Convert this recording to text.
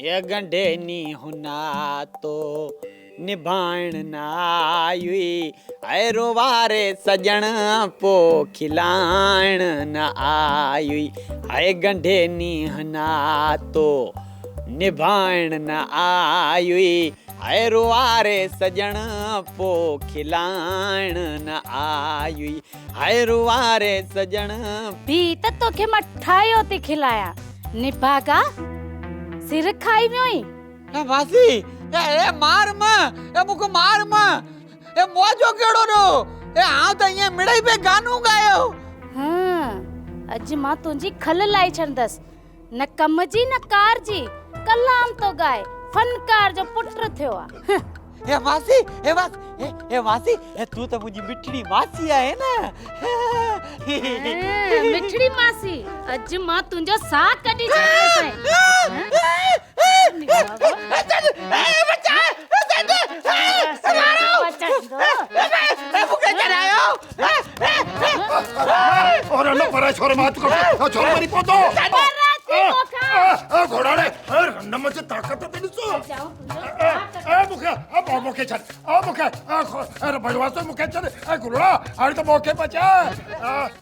اي ڳنڍي نينهن ناتو نڀائڻ نه آيوئي اي روواري سڄڻ پو کلائڻ نه آيوئي اي ڳنڍي نينهن ناتو نڀائڻ نه آيوئي اي روواري سڄڻ پو کلائڻ نه آيوئي اي روواري سڄڻ. بيهه ته توکي مان ٺاهيو ٿي کلايان نڀاڳا سر کائي ويو آهين. اي ماسي اي اي مار م اي مون کي مار م اي موجو ڪهڙو ڏو اي آئون ته ائين مڙئي پئي گانو ڳايو. هان اڄ مان تنهنجي کل لاهي ڇڏندس نه ڪم جي نه ڪار جي ڪلام ٿو ڳائي فنڪار جو پٽ ٿيو آ. اي ماسي اي ماسي اي ماسي اي تون ته منهنجي مٺڙي ماسي آهي نه. مٺڙي ماسي اڄ مان تنهنجو ساهه ڪڍي ڇڏيندس.